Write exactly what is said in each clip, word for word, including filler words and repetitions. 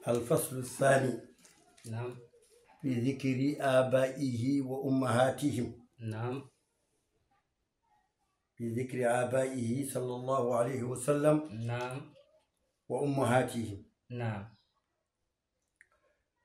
الفصل الثاني نعم. في ذكر آبائه وأمهاتهم. نعم. في ذكر آبائه صلى الله عليه وسلم نعم. وأمهاتهم. نعم.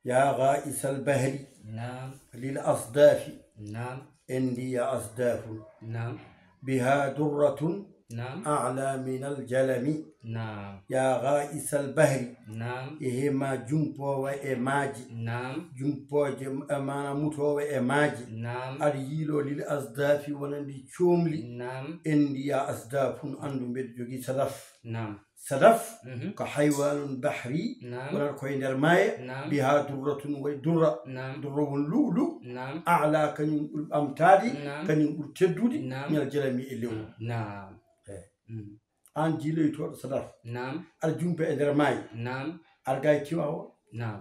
يا غائث البحر نعم. للأصداف نعم. عندي أصداف نعم. بها درة نعم. أعلى من الجلم. نعم. يا غائث البحر نعم. E hema jumpoowo e maaji. نعم. Jumpooje, e maana mutoowo e maaji. نعم. Aɗa yiiloo lil asdafi wonande coomli. نعم. Endi ya asdafun, anndu mbeɗa jogii sadaf. نعم. Sadaf Mhm. ko haywanun bahri, نعم. wonata koye nder maaye, نعم. Biha durratun, waɗi durra. نعم. Durra won lu'lu. نعم. A'la, kañum ɓuri ɓamtaade, نعم. Kañum ɓuri teddude, نعم. Minal jalami e lewru. نعم. Eh. Mhm. Aan jiiloytooɗo sadaf. نعم. Aɗa jumpa e nder maaye. نعم. Aɗa gaay tiwa o. نعم.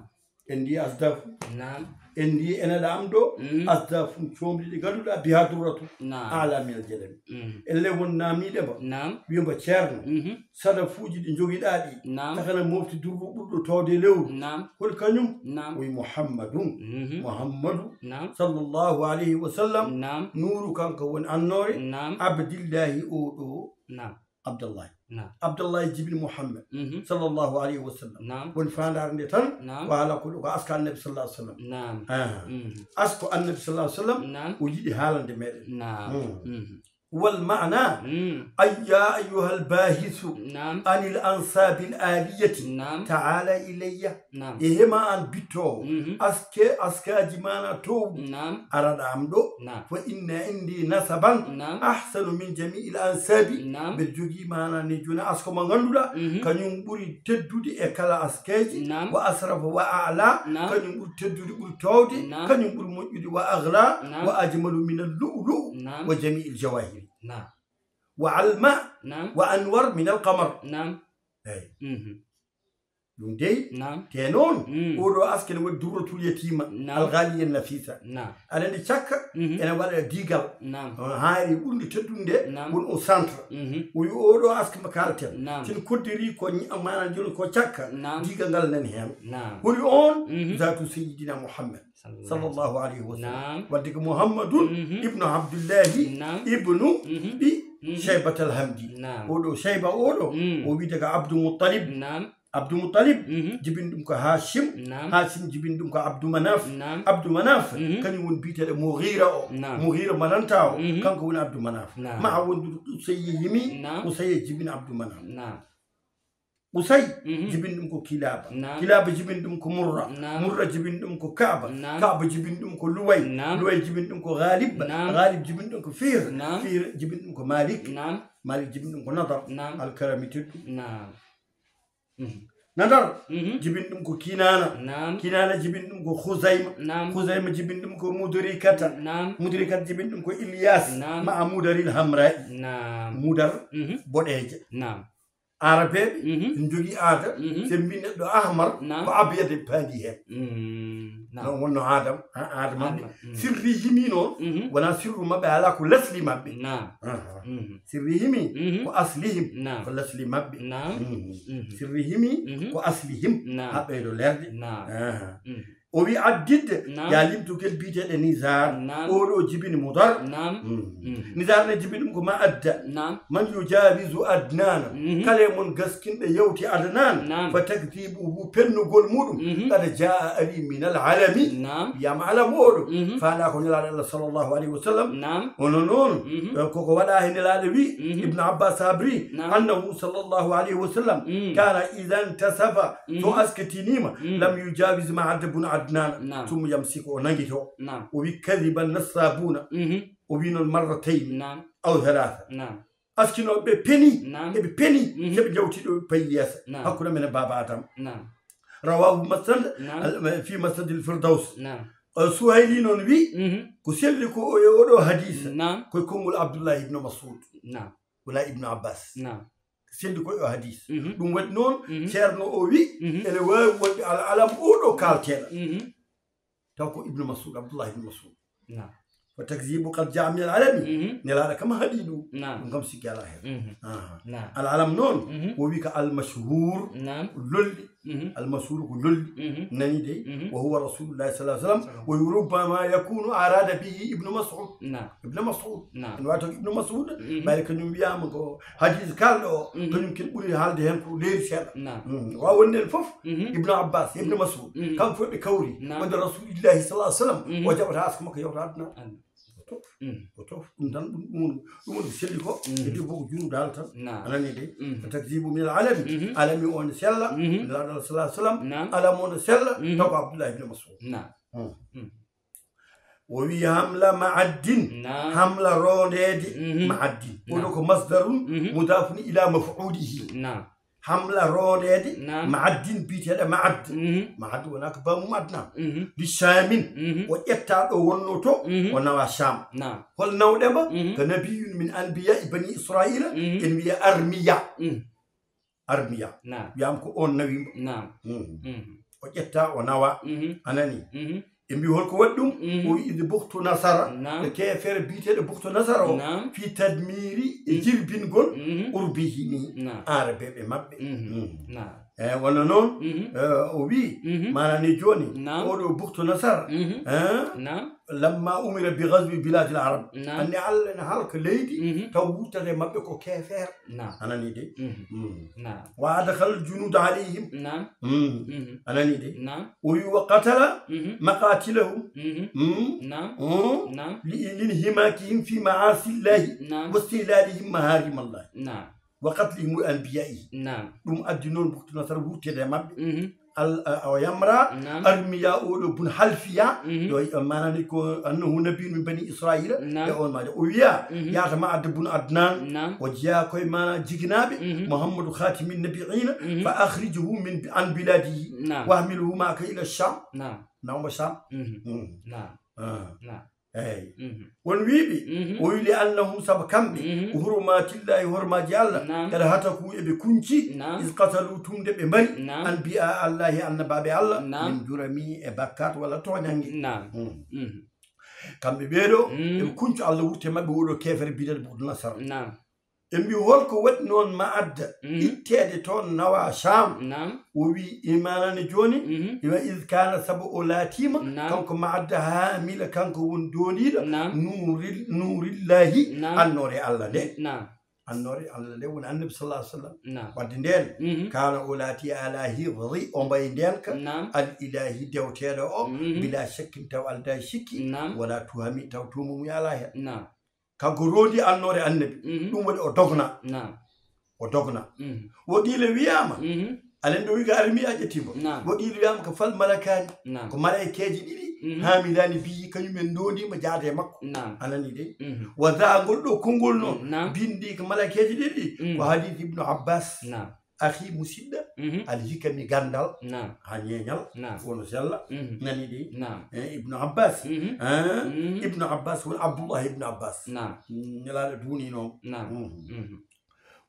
Endi asdafu. نعم. Endi ene ɗo am ɗo. Mhm. Asdafun, coomli ɗi ngannduɗaa biha durratu. نعم. A'la minal jalami. Mhm. Elle won naamiiɗe mba. نعم. Wiyo mba ceerno. Mhm. Sadafuuji ɗi njogiɗaa ɗi. نعم. Takana mofti durru ɓurɗo towde e lewru. نعم. Hol kañum? نعم. Wi Muhammadun. Mhm. Muhammadu. نعم. Sallallahu alayhi wa sallam. نعم. Nuuru kanko woni annoore. نعم. Abdillahi o ɗo. نعم. Abdullahi. نعم. Abdullahi jibini Muhammad. Mhm. Sallallahu alayhi wa sallam. نعم. Woni faandaare nde tan, نعم. Ko haala ko, ko aska annabi sallallahu alayhi wa sallam. نعم. Aha. Mhm. Asko annabi sallallahu alayhi wa sallam, نعم. O yiɗi haalande meɗen. نعم. Mm. Mhm. والمعنى مم. أي يا أيها الباحث نعم. عن الأنساب العالية نعم. تعال إلي. نعم. E hema aan bittoowo, Mhm. aske, askaaji maana towɗi, نعم. Araɗo am ɗo, نعم. Fa inna indi nasaban نعم. Ahsanu min jami'il ansabi. نعم. Mbeɗa jogii maana ne jooni asko mo ngannduɗaa, Mhm. kañum ɓuri teddude e kala askeeji, نعم. Wa asrafa wa a'la, نعم. Kañum ɓuri teddude, ɓuri towde, نعم. Kañum ɓuri moƴƴude, wa aghla, نعم. Wa ajmalu min al-lu'lu, نعم. Wa jami'il jawahiri. نعم. Wa alma, نعم. Wa anwar min al-qamar. نعم. Eyi. Mhm. Ɗum dey, نعم. Te noon, Mm. Oɗo aske ne waɗi durratul yatima, نعم. Al-ghaliya nafisa. نعم. Aɗa anndi cakka, Mhm. Ene waɗa diigal. نعم. Hono haayre ɓurnde teddude, نعم. Woni au centre. Mhm. O wi oɗo aske mo kaalten. نعم. Sin koddiri ko ñi-, maana jooni ko cakka, نعم. Diigal ngal nani heen. نعم. Holi oon? Mhm. Zaatu Sayyidina Muhammad. Sallallahu alayhi wa sallam. نعم. Wadde ko Muhammadun Mhm. Ibnu Abdullahi نعم. Ibnu Mhm. Bi Mhm. Shaybatal Hamdi. نعم. Oɗo Shayba oɗo, Mm. O wiyde ko Abdou Muttalib. نعم. Abdou Muttalib Mhm. Jibini ɗum ko Hashim. نعم. Hashim jibini ɗum ko Abdou Manaf. نعم. Abdou Manaf Mhm. Kañum woni biyeteeɗo Mughira o. نعم. Mughira mananta o. Mhm. Kanko woni Abdou Manaf. نعم. Ma a wondude Qusayya yimi. نعم. Qusayya jibini Abdou Manaf. نعم. Qusay Mhm. Jibini ɗum ko Kilaba. نعم. Kilaba jibini ɗum ko Murra. نعم. Murra jibini ɗum ko Kaaba. نعم. Kaaba jibini ɗum ko Luway. نعم. Luway jibini ɗum ko Ghalib. نعم. Ghalib jibini ɗum ko Fihr. نعم. Fihr jibini ɗum ko Malik. نعم. Malik jibini ɗum ko Nadar. نعم. Alkarami teddu. نعم. Mhm. Nadar Mhm. Jibini ɗum ko Kinana. نعم. Kinana jibini ɗum ko Khuzayma. نعم. Khuzayma jibini ɗum ko Mudrikata. نعم. Mudrikata jibini ɗum ko Ilyas. نعم. Ma a Mudaril Hamra'i. نعم. Mudar Mhm. boɗeeja. نعم. Arabeeɓe Mhm. Ene njogii aada, Mhm. So ɓe mbii neɗɗo ahmar, Naam. Ko abyad ɓe paandi heen. Mm, naam. Non wonno aadam, a-, aada maɓɓe. Aada, mm. Sirri himi noon, Mhm. Wonaa sirru maɓɓe, alaa ko lasli maɓɓe. Naam. Aha. Mhm. Sirri himi Mhm. Ko aslihim, Naam. Ko lasli maɓɓe. Naam. Mhm. Mhm. Sirri himi Mhm. Ko aslihim, Naam. Haa ɓeydo leerde. Naam. Aha. Mhm. O wi addidde, Naam. Yaa limtugel biyeteeɗo Nizar, Naam. Oɗo jibini Mudar. Naam. Mm. Mm. Nizar ne jibini ɗum ko ma adda. Naam. Man yujawizu Adnana. Mhm. Kala e mon gaskinɗo yawti Adnan. Naam. Fa takdibuhu pennugol muɗum. Mhm. Qad jaa ari min al alami. Naam. Wiyama alam oɗo. Mhm. Faala ko Nelaaɗo Allah sallallahu alayhi wa sallam. Naam. Hono noon, Mhm. Eh, koko waɗa he Nelaaɗo wi, Mhm. Ibn Abbas habri, Naam. Annahu sallallahu alayhi wa sallam, Mm. Kana idan tasafa, To Mm. askitiniima, Mm. Lam yujawiz ma adda bun Adnan. Naam. Summa yamsiku, o nangito. Naam. O wi kadiban nassabuna. Mhm. O wi noon marratayni. Naam. Aw thalatha. Naam. Askinooɓe ɓe peni, Naam. Eɓe peni, Mhm. Seɓe jawti ɗo payi yeesa. Naam. Hakkunde men e baaba Adam. Naam. Rawahu Masnad, Naam. Al-, fi Masnadil Firdaws. Naam. Eh, Suhayli noon wi, Mhm. Ko selli ko o e oɗo hadis. Naam. Koye konngol Abdullah ibn Mas'ud. Naam. Wala ibn Abbas. Naam. Selli ko e o hadis. Mhm. Ɗum waɗi noon, Mhm. Ceerno o wi, Mhm. Ene waawi wonde al alam oɗo kaalteeɗo. Mhm. Taw ko Ibnu Mas'ud, Abdullah ibnu Mas'ud. Naam. Wa takzibu qad jaa min al alami. Mhm. Nelaaɗo kam haɗi ɗum. Naam. Ɗum kam sikki alaa heen. Mhm. Aha. Naam. Al alam noon, Mhm. O wi ko al mashhur, Naam. Lolli, Mhm. Al-mashhur ko lolli. Mhm. Nani de. Mhm. Wa huwa Rasulullah sallallahu alaihi wasallam. Sallam. Wa rubbama yakunu arada bihi Ibnu Mas'ud. Naam. Ibnu Mas'ud. Naam. En wato Ibnu Mas'ud. Mhm. Ɓayri kañum wiyama ko hadis kalɗo o. Mhm. Kañum ken ɓuri haalde hen ko leeri seeɗa. Naam. Mhm. Wa wonnen fof. Mhm. Ibnu Abbas, Ibnu Mas'ud. Mhm. Kamɓe fof ɓe kawri. Naam. Wonde Rasulillahi sallallahu alaihi wasallam. Mhm. O jaɓata aska makko yewta aduna. Aduna. Ko tof. Mhm. Ko tof. Ɗum tan, ɗum, ɗum, ɗum woni ko selli ko. Mhm. Kadi fof ko junuudaal tan. Naam. A nani de? Mhm. Takzibu min al-alami. Mhm. Alami o ne sella. Mhm. Nulaaɗo sallallahu alaihi wasallam. Naam. Alam o ne sella. Mhm. Taw ko Abdullah ibn Mas'ud. Naam. Mhm. Mhm. O wi hamla ma'addin. Naam. Hamla rondeede. Mhm. Ma'addin. Naam. Oɗo ko masdarun. Mhm. Mudafun ila maf'ulihi. Naam. Hamla rondeede. Naam. Ma'addin biyeteeɗo Ma'ad. Mhm. Ma'ad wona ko baamu Adnan. Mhm. Li Shaamin. Mhm. O ƴetta ɗo wonno to, mhm, o nawa Sham. Naam. Hol nawɗe mo? Mhm. Ka nabiyun min anbiya'i bani Israila, mhm, en wiya Armiya. Mhm. Armiya. Naam. Wiyama ko on nawi mo. Naam. Mhm. Mhm. O ƴetta, o nawa. Mhm. A nani? Mhm. Ɓe mbi holko waɗi ɗum? Mhm. O wi ide Bukhtu Nasara. Naam. E keefeere biyeteeɗo Bukhtu Nasara o. Naam. Fi tadmiri e, mhm, jirbingol, mhm, urbihimi. Naam. Aarabeeɓe maɓɓe. Mhm. Mhm. Naam. E, wonno noon, mhm, e, o wi, mhm, maana ni jooni, naam, oɗo Bukhtu Nasara. Mhm. E? Naam. Lamma umira bi ghazwi biladil arab. Naam. Anndi Allah ene halka leydi, mhm, taw wurtata e maɓɓe ko keefeer. Naam. A nani de? Mhm. Mm. Naam. Wa adkhala al junuda alayhim. Naam. Mm. Mhm. A nani de? Naam. O wi wa qatala, mhm, maqatilahum. Mhm. Mm. Naam. Mm. Naam. Li, linhimakihim fi ma'asillahi, naam, wa istilalihim maharimallahi. Naam. Wa qatlihim anbiya'i. Naam. Ɗum addi noon Bukhtu Nasara wurtede e maɓɓe. Mhm. Al, a, o yamra, naam, Armiya oɗo bun Halfiya, mhm, yo, maana ni ko annahu nabiyun min bani Israila, naam, e on maade. O wiya, mhm, yaata Ma'ad bun Adnan, naam, o jeya koye maana jiginaɓe, mhm, Muhammadu Khatimin Nabiina, mhm, fa akhrijuhu min, an biladihi, naam, wahmilhu ma'aka ila Sham. Naam. Nawmo Sham. Mhm. Mm. Naam. Ah. Naam. Eey. Mhm. Won wiiɓe, mhm, o wi li annahum, sabu kamɓe, mhm, hurumatillahi, hormaaji Allah, naam, kada hataku, eɓe kunci, naam, is qatalu, tumde ɓe mbari, naam, anbiya Allahi, annabaaɓe Allah, naam, min jurami, e bakkat walla tooñannge. Naam. Mm. Mhm. Kamɓe ɓeeɗo, mm, eɓe kuncu Allah wurte maɓɓe oɗo keefere biyeteeɗo Bukhtu Nasara. Naam. Ɓe mbi holko waɗi noon Ma'adda, mhm, itteede toon nawa Sham? Naam. O wi, imanani jooni, mhm, wa iz kana, sabu o laatiima, naam, kanko Ma'adda, haamila, kanko woni doondiiɗo, naam, nuuril-, nuurillahi, naam, annoore Allah nde. Naam. Annoore Allah nde woni Annabi sallallahu alaihi wasallam. Naam. Wadde ndeen, mhm, kana o laati ala hifzi, o mbayi ndeenka, naam, al ilahi, dewteeɗo o, mhm, bila shakkin, taw aldaa sikki, naam, wala tuhami, taw tuumamuya alaa heen. Naam. Kanko rondi annoore Annabi. Mhm. Ɗum waɗi o dogna. Naam. O dogna. Mhm. Wo qiila wiyaama. Mhm. Alen ɗo wi ka Armiya ƴetti mo. Naam. Wo qiila wiyaama ko fal malakaani. Naam. Ko malaaikeeji ɗiɗi. Mhm. Haamilaani bihi, kañum en ndondiima jaade e makko. Naam. A nani de? Mhm. Wa za, ngol ɗo konngol noon. Naam. Bindi ko malaaikeeji ɗiɗi. Mhm. Ko hadiis Ibnu Abbas. Naam. Akhi, musidɗo, mhm, al hikami, ganndal, naam, haa ñeeñal, naam, wono sella, mhm, nani de. Naam. Eh, Ibnu Abbas, mhm, eh, mhm, Ibnu Abbas woni Abdullah Ibnu Abbas. Naam. Mm, Nelaaɗo duunii noon. Naam. Mhm. Mhm.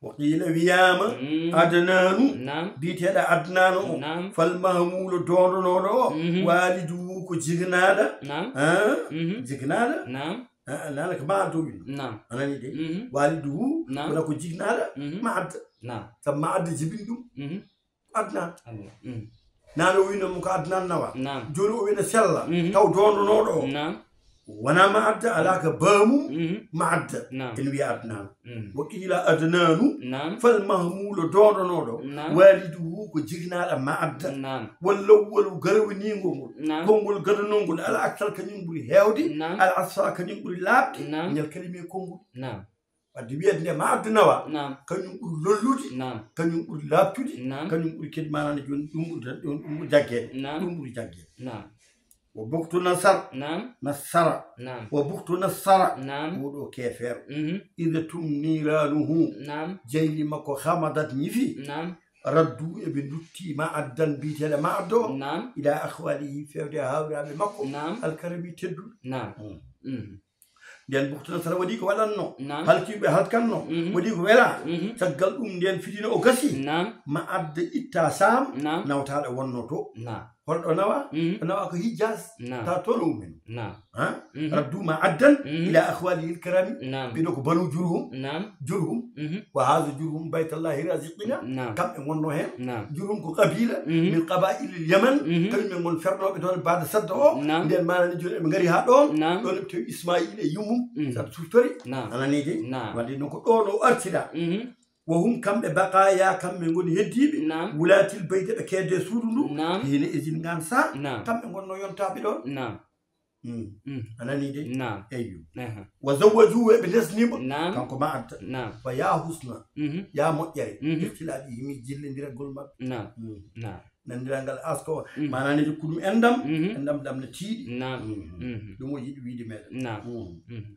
Wa qiila, wiyaama, mm, Adnaanu, naam, biyeteeɗo Adnaanu o, naam, fal mahmuulu, doondonooɗo o, mhm, waaliduhu, ko jiknaaɗo, naam, eh, mhm, jiknaaɗo, naam. Ah, nana ko ma dowi. Naam. A nani de? Mhm. Waaliduhu, naam, wona ko jiknaaɗo, mhm, Ma'adda. Naam. Sabu Ma'adda jibini ɗum. Mhm. Adnan. Adnan. Mhm. Nana o wino mo ko Adnan nawa. Naam. Jooni o wina sella. Mhm. Taw doondonooɗo o. Naam. Wona Ma'adda, alaa ko baamu, mhm, Ma'adda. Naam. En wiya Adnan. Mhm. Wa qiila Adnaanu, naam, fal mahmuulu, doondonooɗo, naam, waaliduhu, ko jiknaaɗo Ma'adda. Naam. Wal awwalu, garwaniingol ngol. Naam. Konngol gadanol ngol, al aksar, kañum ɓuri heewde. Naam. Al asfa, kañum ɓuri laaɓde. Naam. Ñal kalimi e konngol. Naam. Wadde wiyeede nde Ma'adda nawa, naam, kañum ɓuri lollude. Naam. Kañum ɓuri laaɓtude. Naam. Kañum ɓuri kadi maanaam jooni ɗum ɓuri, ɗum, ɗum ɓuri jaggeede. Naam. Ɗum ɓuri jaggeede. Naam. Wa Bukhtu Nasar. Naam. Nasara. Naam. Wa Bukhtu Nasara. Naam. Oɗo keefeero. Mhm. Ida tum niiraanuhu. Naam. Jayli makko hamadat ñifi. Naam. Raddu, eɓe ndutti Ma'addan biyeteeɗo Ma'adda o. Naam. Ila akhwalihi, feewde e hawraaɓe makko. Naam. Alkarami, tedduɓe. Naam. Mm. Mhm. Nden Bukhtu Nasara waɗi ko waɗanno. Naam. Halkiɓe halkanno. Mhm. Waɗi ko wela. Mhm. Caggal ɗum nden fitina o gasi. Naam. Ma'adda itta Saam. Naam. Nawtaaɗo wonno to. Naam. Holɗo nawa? Mhm. O nawa ko Hijaz. Naam. Ta toon o ummi. Naam. Ha? Mhm. Raddu ma addan Mhm. ila akhwalihi al-kirami. Naam. Ɓe ɗo ko Banu Jurhum. Naam. Jurhum. Mhm. Wa haza Jurhum baytallahi raziqina. Naam. Kamɓe ngonno heen. Naam. Jurhum ko qabila Mhm. min qabaili al-Yaman. Mhm. Kañum en ngon fernooɓe toon baada Sadda o. Naam. Nden maana ni jooni ɓe ngari haa ɗoon. Naam. Ɗoon ɓe tawi Ismaila e yummum. Mhm. Saɗa suftori. Naam. A nanii de? Naam. Wadde noon ko ɗoon o artira. Mhm. Wa hum kamɓe baqaya, kamɓe ngoni heddiiɓe. Naam. Wulatil bayti ɓe keedde suudu ndu. Naam. Hina izin ngaan sa. Naam. Kamɓe ngonno yontaaɓe ɗoon. Naam. Mm. Mm. A nanii de? Naam. Eyyo. Aha. Wa zawwajuhu, ɓe lesnimo. Naam. Kanko ma adda. Naam. Fa ya husna. Mhm. Ya moƴƴere. Mhm. Ikhtilaɗi himi jillindiragol maɓɓe. Naam. Mm. Naam. Nandirangal asko. Mm. Maana ne jokku ɗum endam. Mhm. Endam ɗam ne tiiɗi. Naam. Mm. Mhm. Ɗum o yiɗi wiide meɗen. Naam. Mm. Mhm.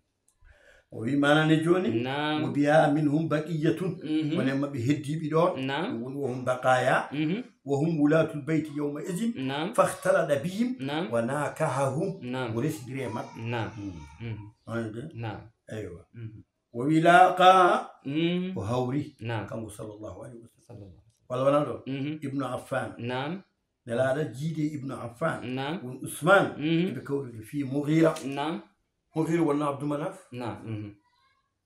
O wi maana ne jooni. Naam. Wa biha minhum baqiyatun. Mhm. Wone maɓɓe heddiiɓe ɗoon. Naam. Ɗum woni wa hum baqaya. Mhm. Wa hum wulatul bayti yawma izin. Naam. Fakhtalada bihim. Naam. Wa nakahahum. Naam. O resindiri e maɓɓe. Naam. Mm. Mhm. Onon de? Naam. Eywa. Mhm. Wa wilaqa. Mm. O hawri. Naam. Kanko sallallahu alayhi wa sallam. Sallallahu. Walla wonaa ɗo? Mhm. Ibnu Affan. Naam. Nelaaɗo jiidi Ibnu Affan. Naam. Won Usman. Mhm. Eɓe kawri fi Mughira. Naam. Mughira wonno Abdou Manaf. Naam. Mhm.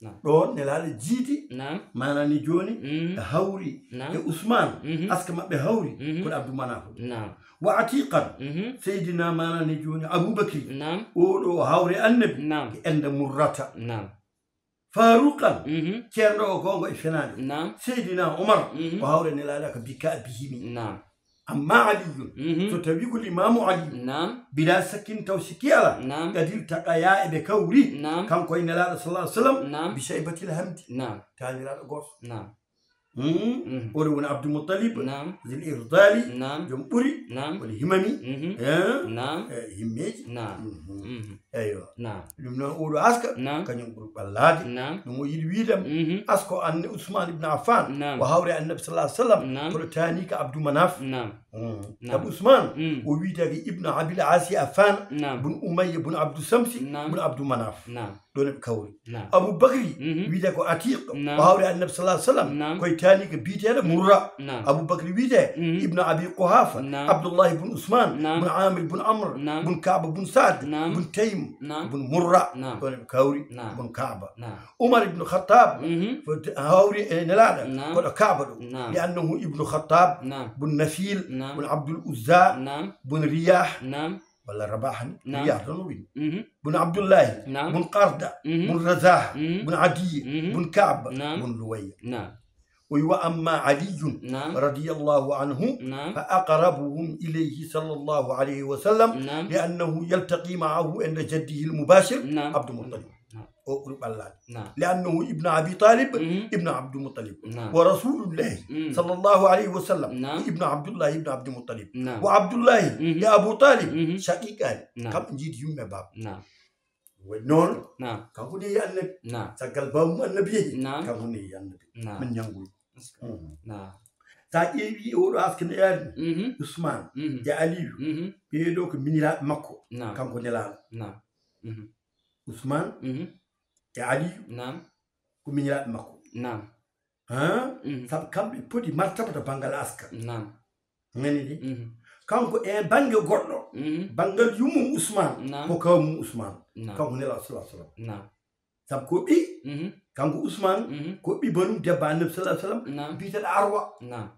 Naam. Ɗo Nelaaɗo jiidi. Naam. Maana ni jooni, mhm, ɓe hawri. Naam. E Usman. Mhm. Aska maɓɓe hawri. Mhm. Ko Abdou Manaf. Naam. Wa atiqan. Mhm. Seydina maana ni jooni Abubakri. Naam. Oɗo o hawre Annabi. Naam. Ko enda Murrata. Naam. Faruqan. Mhm. Ceerno o gongo e fenaande. Naam. Seydina Omar. Mhm. O hawre Nelaaɗo ka bika bihimi. Naam. Amma Aliyun, mhm, so tawi ko Limaamu Ali, naam, bila sakkin taw sikki ala, naam, qad iltaqaya eɓe kawri, naam, kanko e Nelaaɗo sallallahu alaihi wasallam, naam, bi shaybatil hamdi, naam, taaniraaɗo gooto. Naam. Hmm? Mhm. Oɗo woni Abdul Muttalib, naam, zil irdali, naam, joom ɓuri, naam, woni himami, mhm, eh, naam, eh, himmeeji. Naam. Mhm. Mhm. Eyyo. Naam. Ɗum noon oɗo aska, naam, kañum ɓuri ɓallaade. Naam. Ɗum o yiɗi wiide, mhm, asko anne Ousmane Ibn Affan, naam, o hawre Annabi sallallahu alaihi wasallam, naam, kono taani ko Abdou Manaf. Naam. Mm. Naam. Sabu Ousmane, mm, o wiyetee ko Ibn Abil Asi Affan, naam, bun Umayya, bun Abdou Samsi, naam, bun Abdou Manaf. Naam. Ɗon eɓe kawri. Naam. Abu Bakri, mhm, wiyetee ko Atiq, naam, o hawre Annabi sallallahu alaihi wasallam, naam, koye taani ko biyeteeɗo Murra. Naam. Abu Bakri wiyetee, mhm, Ibn Abi Quhafa, naam, Abdullahi bun Usman, naam, bun Amir bun Amr, naam, bun Kaaba bun Saad, naam, bun Taym, naam, bun Murra. Naam. Ɗon eɓe kawri, naam, bun Kaaba. Naam. Umar ibn Khattab, mhm, hawri e Nelaaɗo, naam, koɗo Kaaba ɗo. Naam. Li annahu ibnu Khattab, naam, bun Nafil, naam, bun Abdul Uzza, naam, bun Riyah, naam, walla Rabah ni, naam, Riyah ɗon o wini. Mhm. Bun Abdullahi, naam, bun Qarda, mhm, bun Razah, mhm, bun Adi, mhm, bun Kaab, naam, bun Luwayya. Naam. O wi wa amma Aliyun, naam, radiyallahu anhu, naam, fa aqrabuhum ilayhi sallallahu alayhi wa sallam, naam, li annahu yaltaqi ma'ahu inda jaddihi al-mubashir, naam, Abdul Muttalib. Naam. O ɓuri ɓallaade. Naam. Li annahu ibnu Abi Talib, mhm, ibnu Abdul Muttalib. Naam. Wa Rasulullahi, mm, sallallahu alayhi wa sallam, naam, ibnu Abdullahi ibnu Abdul Muttalib. Naam. Wa Abdullahi, mhm, e Abu Talib, mhm, shaqiqani. Naam. Kamɓe njiidi yumma e baaba. Naam. Waɗi noon. Naam. Kanko ne yi Annabi. Naam. Caggal baaba mum Annabi yehi. Naam. Kanko ne yi Annabi. Naam. Min ñanngol. Mhm. Naam. Sa ƴeewi oɗo aska no yaari ni, mhm, Usman, mhm, e Aliyu, mhm, ɓee ɗo ko miñiraaɓe makko. Naam. Kanko Nelaaɗo. Naam. Mhm. Usman, mhm, e Aliyu, naam, ko miñiraaɓe makko. Naam. Haa? Mhm. Sabu kamɓe poti martaba to banngal aska. Naam. Nani de? Mhm. Kanko e bannge goɗɗo, mhm, banngal yummum Usman, naam, ko kawmum Usman. Naam. Kanko Nelaaɗo sallallahu alaihi wasallam. Naam. Sabu ko ɓi, mhm, kanko Usman, mhm, ko ɓi banum debbo Annabi sallallahu alaihi wasallam, naam, biyeteeɗo Arwa. Naam.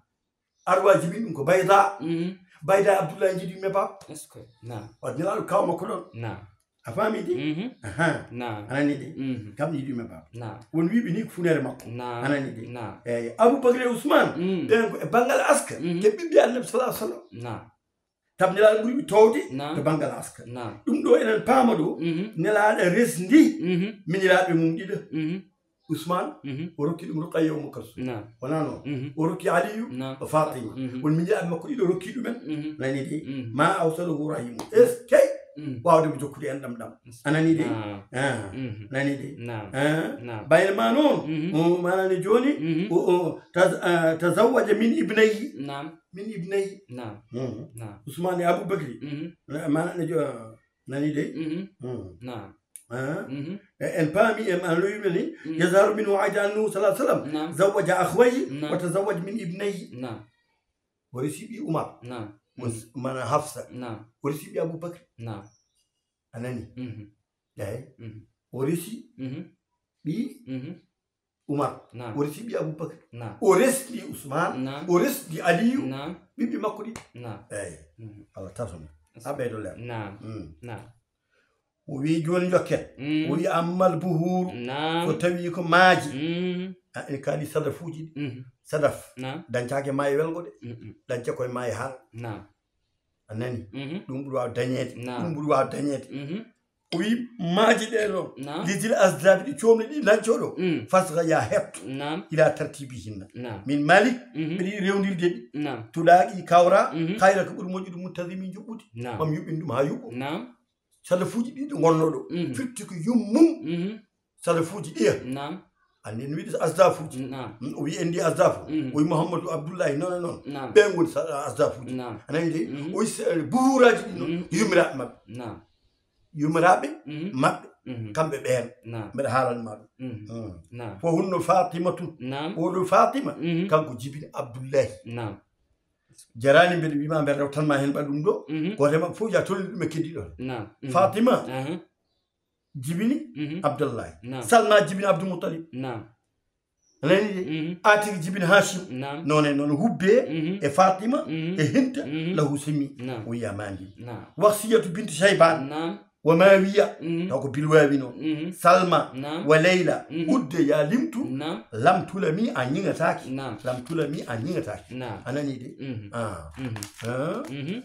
Arwa jibin ɗum ko Bayda. Mhm. Bayda Abdullahi jiidi yumma e baaba. Est-ce que? Naam. O Nelaaɗo kaw makko ɗon. Naam. A faami de? Mhm. Aha. Naam. A nani de? Mhm. Kam jiidi yumma e baaba. Naam. Won wiiɓe ni ko funeere makko. Naam. A nani de? Naam. Eyyi, Abu Bakr e Usman, mm, ɓen ko e banngal aska, mhm, ke ɓiɓɓe Annabi sallallahu alaihi wasallam. Naam. Sabu Nelaaɗo ɓuri ɓe toowde, naam, to banngal aska. Naam. Ɗum ɗo enen paama ɗo, mhm, Nelaaɗo resndi, mhm, miñiraaɓe mum ɗiɗo. Mhm. Usman, mhm, o rokki ɗum Ruqayya Ummu Kalsum. Naam. Wonaa noon? Mhm. O rokki Aliyu, naam, o Fatima. Mhm. Won miñiraaɓe makko ɗiɗo rokki ɗumen. Mhm. Nani de? Mhm. Ma awsalahu rahimu. Eskey! Mhm. Waawde mo jokkude en ɗam ɗam. A nani de? Naam. Ah. Mhm. Nani de? Naam. Ah. Naam. Bayre ma noon, mhm, o manani jooni, mhm, o, o, taz-, ah, tazawwaja min ibnayhi. Naam. Min ibnayhi. Naam. Mhm. Naam. Usman e Abu Bakri. Mhm. Na-, manani jo-, nani de? Mhm. Mhm. Naam. Ah. Mhm. E, en paami, en, an lowi men ni, mhm, yazharu minhu aydan annahu sallallahu alaihi wasallam, naam, zawwaja akhwayhi, naam, wa tazawwaja min ibnayhi. Naam. O resi ɓii Umar. Naam. O s-, mana Hafsa. Naam. O resi ɓi Abubakar. Naam. A nani? Mhm. Eey. Mhm. O resi Mhm. ɓi Mhm. Umar. Naam. O resi ɓi Abubakar. Naam. O resdi Usman. Naam. O resdi Aliyu. Naam. Ɓiɓɓe makko ɗiɗi. Naam. Eey. Mhm. Allah taso mo. Yes. A ɓeydo leer. Naam. Mm. Naam. O wi jooni jokken. Mm. O wi ammal buhuuru. Naam. So tawi ko maaji. Mm. A, en kaali sadafuuji ɗi. Mhm. Sadaf. Naam. Dañcaake maayi welgo de. Mm-mm. Dañca koye maayi haal. Naam. A nani? Mhm. Ɗum ɓuri waaw dañeede. Naam. Ɗum ɓuri waaw dañeede. Mhm. O wi maaji ɗe noon. Naam. Lidil asdabi ɗi coomni ɗi dañcoo ɗo. Mm. Fasga ya heɓto. Naam. Ila tartibi hinna. Naam. Min Malik, Mhm. ɓeɗi rewndirde ɗi. Naam. Tuɗaaɗi kawra, Mhm. kayra ko ɓuri moƴƴude muntazimi juɓɓude. Naam. Mam yuɓɓin ɗum haa yuɓɓo. Naam. Sadafuuji ɗi ɗo ngonnoo ɗo. Mhm. Firti ko yummum Mhm. sadafuuji ɗiya. Naam. Anndi en wiɗi asdafuuji. Naam. Mm, o wi en ndi asdafu. Mhm. O wi Mouhamadou Abdoullahi noon e noon. Naam. Ɓen ngoni sa-, asdafuuji. Naam. A nani de? Mhm. O wi se-, buhuraaji ɗi noon. Mhm. Yumiraaɓe maɓɓe. Naam. Yumiraaɓe Mhm. maɓɓe. Mhm. Kamɓe ɓeen. Naam. Mbeɗa haalani ma ɗum. Mhm. Mm. Naam. Ko hunno Fatimatu. Naam. Oɗo Fatima. Mhm. Kanko jibini Abdoullahi. Naam. Jaraani mbeɗa wima mbeɗa rewtan ma heen ɓaɗum ɗo. Mhm. Gooto e maɓɓe fof ya tolni ɗum e keddiɗo. Naam. Mhm. Fatima Aha. jibini Mhm. Abdullahi. Naam. Salma jibini Abdul Muttalib. Naam. A nani de? Mhm. Atik jibini Hashim. Naam. Noon e noon Hubbe Mhm. e Fatima Mhm. e Hinta Mhm. lahu simi. Naam. O wiya mandi. Naam. Waksiyatu bintu Shayban. Naam. Wa Mawiya. Mhm. Taw ko bilwawi noon. Mhm. Salma. Naam. Wa Layla. Mhm. Udde ya limtu. Naam. Lam tulami a ñiŋataaki. Naam. Lam tulami a ñiŋataaki. Naam. A nani de? Mhm. Ah. Mhm. Ah. Mhm.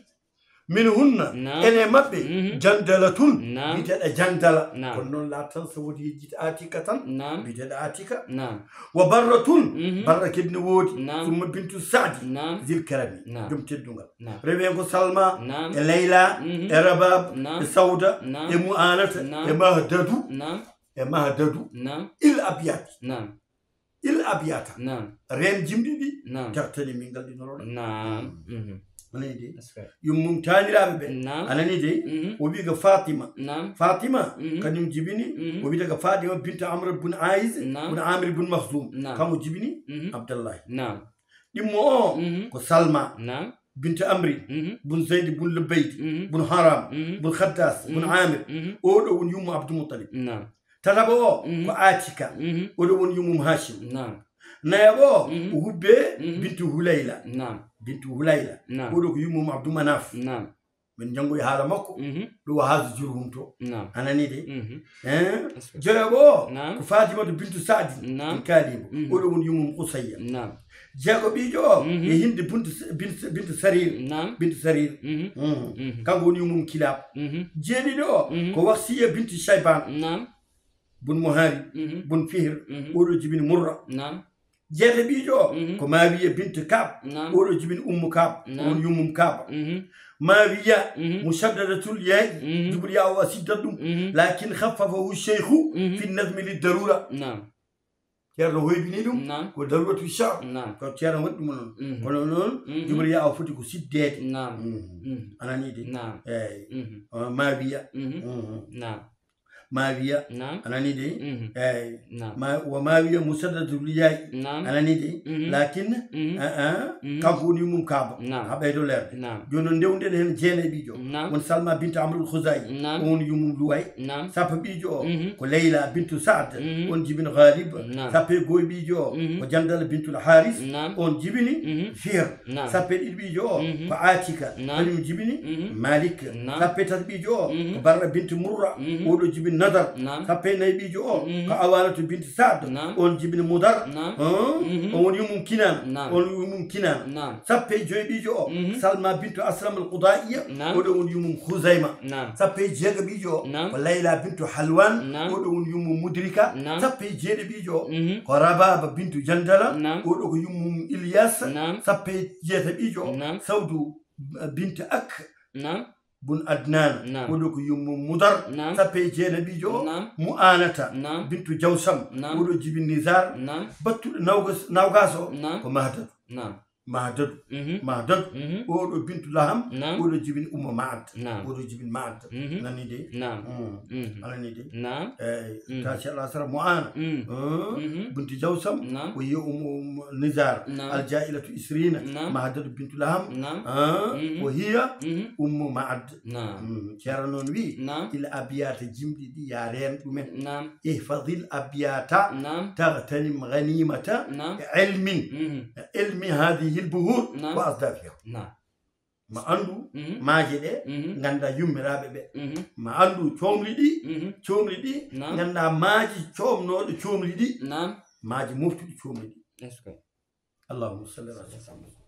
Min hunna Naam. ene maɓɓe Mhm. jandalatun Naam. biteɗa jandala. Naam. Kono noon laatan so wodi yejjita atika tan Naam. biteɗa atika. Naam. Wa barratun Mhm. barra kadi ne woodi. Naam. Summa bintu Saadi Naam. zil karami Naam. joom teddungal. Naam. Rewe ko Salma Naam. e Layla Mhm. e Rabab Naam. e Sawda Naam. e Mu'anata Naam. e Mahdadu Naam. e Mahdadu Naam. il abiyat Naam. il abiyata Naam. Reen jimɗi ɗi Naam. tertani min ngal ɗi noroɗa. Naam. Mhm. A nani de? Yummum taaniraaɓe ɓe. Naam. A nani de? Mhm. O wi ko Fatima. Naam. Fatima Mhm. kañum jibini Mhm. o wiyata ko Fatima bintu Amr bun Ais Naam. bun Amir bun Makhzum. Naam. Kanko jibini Mhm. Abdallahi. Naam. Ɗimmo o Mhm. ko Salma Naam. bintu Amri Mhm. bun Zayd bun Lubayd Mhm. bun Haram Mhm. bun Khaddas bun Mhm. Amir. Mhm. Oɗo woni yummo Abdul Muttalib. Naam. Tataɓo o Mhm. ko Atika. Mhm. Oɗo woni yummum Hashim. Naam. Nayaɓo o Mhm. ko Hubbe Mhm. bintu Hulayla. Naam. Bintu Hulayla. Naam. Oɗo ko yummum Abdou Manaf. Naam. Min janngoyi haala makko. Mhm. Ɗo o haaju Jurhum to. Naam. A nani de? Mhm. Hein? Joyaɓo o Naam. ko Fatimatu bintu Saadi. Naam. Kalibo. Mhm. Oɗo woni yummum Qusayya. Naam. Jeego ɓiijo o Mhm. e Hindi bintu, bintu, bintu Sarir. Naam. Bintu Sarir. Mhm. Mhm. Mhm. Kanko woni yummum Kilab. Mhm. Jeeɗiɗo o Mhm. ko Waksiya bintu Shayban. Naam. Bun Muhari. Mhm. Bun Fihir. Mhm. Oɗo jibini Murra. Naam. Jeete ɓiijo o Mhm. ko Mawiya bintu Kab. Naam. Oɗo jibini Ummu Kab. Naam. Woni yummum Kaba. Mhm. Mawiya Mhm. mushaddadatul ya'i. Mhm. Jubri ya o a siddat ɗum. Mhm. Lakin khaffafahu sheikhu Mhm. fi nazmi li darura. Naam. Ceerno hoybini ɗum Naam. ko daruratu shar. Naam. Ko ceerno waɗi ɗum noon. Mhm. Kono noon Mhm. jubri ya o foti ko siddeede. Naam. Mhm. Mhm. A nani de? Naam. Eeyi. Mhm. O Mawiya. Mhm. Mhm. Naam. Mawiya. Naam. A nani de? Mhm. Eeyi. Naam. Ma, wa Mawiya mushaddadatul ya'i. Naam. A nani de? Mhm. Lakin, Mhm. a, a, Mhm. kanko woni yummum Kaba. Naam. Ha ɓeydo leerde. Naam. Jooni noon ndewden heen jeenayɓijo. Naam. Won Salma bintu Amrul Khuzai. Naam. On woni yummum Luwai. Naam. Sappo ɓiijo o Mhm. ko Layla bintu Saad. Mhm. On jibini Ghalib. Naam. Sappo e go'o ɓiijo o Mhm. ko Jandala bintul Haris. Naam. On jibini Mhm. Fihr. Naam. Sappo e ɗiɗi ɓiijo o Mhm. ko Atika. Naam. Kañum jibini Mhm. Malik. Naam. Sappo e tati ɓiijo o Mhm. ko Barra bintu Murra. Mhm. Oɗo jibini Nadar. Naam. Sappo e nayi ɓiijo o Mhm. ko Awanatu bintu Saad. Naam. On jibini Mudar. Naam. Hum? Mhm. On woni yummum Kinana. Naam. On woni yummum Kinana. Naam. Sappo e joyi ɓiijo o Mhm. Salma bintu Aslam al Qudaiya. Naam. Oɗo woni yummum Khuzayma. Naam. Sappo e jeego ɓiijo o Naam. ko Layla bintu Halwan. Naam. Oɗo woni yummum Mudrika. Naam. Sappo e jeeɗo ɓiijo o Mhm. ko Rababa bintu Jandala. Naam. Oɗo ko yummum Ilyas. Naam. Sappo e jeeto ɓiijo o Naam. Sawdu, eh, bintu Ak Naam. bun Adnan. Naam. Oɗo ko yummum Mudar. Naam. Sappo e jeeɗo ɓiijo o Naam. Mu'anata Naam. bintu Jawsam. Naam. Oɗo jibini Nizar. Naam. Battuɗo nawgas, nawgas o Naam. ko Mahdadu. Naam. Mahdadu. Mhm. Mahdadu. Mhm. Oɗo bintu Laham. Naam. Oɗo jibini Ummu Ma'ad. Naam. Oɗo jibini Ma'ad. Mhm. Nani de. Naam. Mm. Mhm. Ala ni de. Naam. Eyi, Mhm. ta si Allah sara Mu'ana. Mm. Ah, Mhm. bintu Jawsam. Naam. Wa hiya Ummu Nizar. Naam. Al-Ja'ilatu ishrina. Naam. Mahdadu bintu Laham. Naam. Ah, Mhm. wa hiya Mhm. Ummu Ma'ad. Naam. Mm. Ceerno noon wi. Naam. Il abiyata jimɗi ɗi ya reen ɗumen. Naam. Ihfadil abiyata. Naam. Taghtanim ghanimata. Naam. Ilmin. Mhm. Ilmi hadhihi al buhur Naam. wa asdafiha. Naam. Ma anndu Mhm. maaje ɗe Mhm. ngannda yummiraaɓe ɓe. Mhm. Ma anndu coomri ɗi, Mhm. coomri ɗi Naam. ngannda maaji coomnooɗo coomri ɗi, Naam. maaji moftuɗi coomri ɗi. Est-ce que? Allahumma salli ala sayyidina Muhammad.